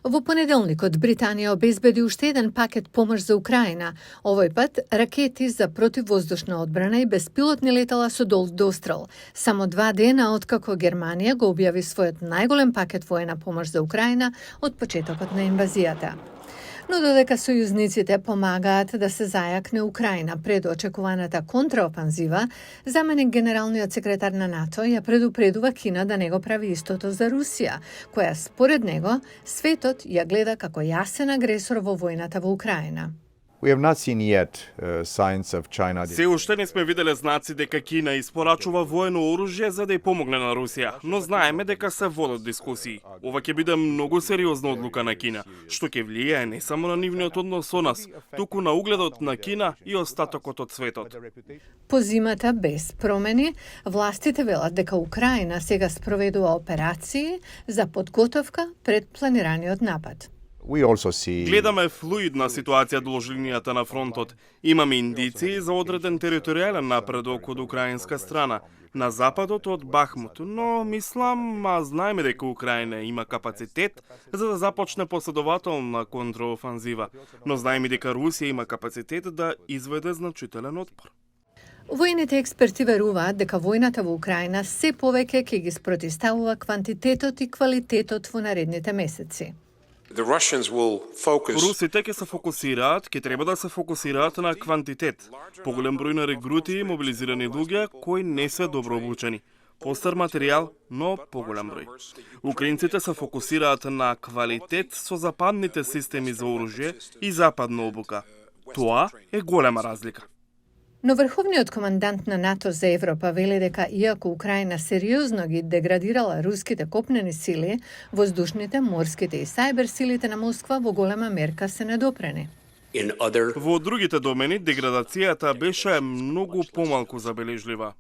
Во понеделникот Британија обезбеди уште еден пакет помош за Украина, овој пат ракети за противвоздушна одбрана и беспилотни летала со дострел, само 2 дена откако Германија го објави својот најголем пакет воена помош за Украина од почетокот на инвазијата. Но додека сојузниците помагаат да се зајакне Украина пред очекуваната контраофанзива, заменик генералниот секретар на НАТО ја предупредува Кина да не го прави истото за Русија, која според него светот ја гледа како јасен агресор во војната во Украина. We have not seen yet signs of China. Се уште не сме виделе знаци дека Кина испорачува воено оружје за да ја помогне на Русија, но знаеме дека се водат дискусии. Ова ќе биде многу сериозна одлука на Кина, што ќе влијае не само на нивниот однос со нас, туку на угледот на Кина и остатокот од светот. По зимата без промени, властите велат дека Украина сега спроведува операции за подготовка пред планираниот напад. Гледаме флуидна ситуација долж линијата на фронтот. Имаме индиции за одреден територијален напредок од украинска страна, на западот од Бахмут, но знаеме дека Украина има капацитет за да започне последователна контраофанзива, но знаеме дека Русија има капацитет да изведе значителен отпор. Војните експерти веруваат дека војната во Украина се повеќе ќе ги спротивставува квантитетот и квалитетот во наредните месеци. Русите ќе се фокусираат, ќе треба да се фокусираат на квантитет, поголем број на регрути и мобилизирани луѓе кои не се добро обучени. Постар материјал, но поголем број. Украинците се фокусираат на квалитет со западните системи за оружје и западна обука. Тоа е голема разлика. Но врховниот командант на НАТО за Европа вели дека иако Украина сериозно ги деградирала руските копнени сили, воздушните, морските и сајбер силите на Москва во голема мерка се недопрени. Во другите домени деградацијата беше многу помалку забележлива.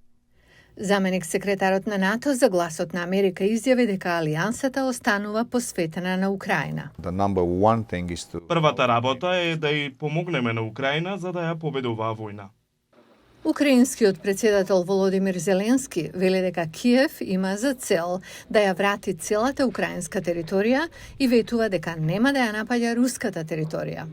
Заменик секретарот на НАТО за гласот на Америка изјави дека алијансата останува посветена на Украина. Првата работа е да ја помогнеме на Украина за да ја победува војна. Украинскиот председател Володимир Зеленски вели дека Киев има за цел да ја врати целата украинска територија и ветува дека нема да ја напаѓа руската територија.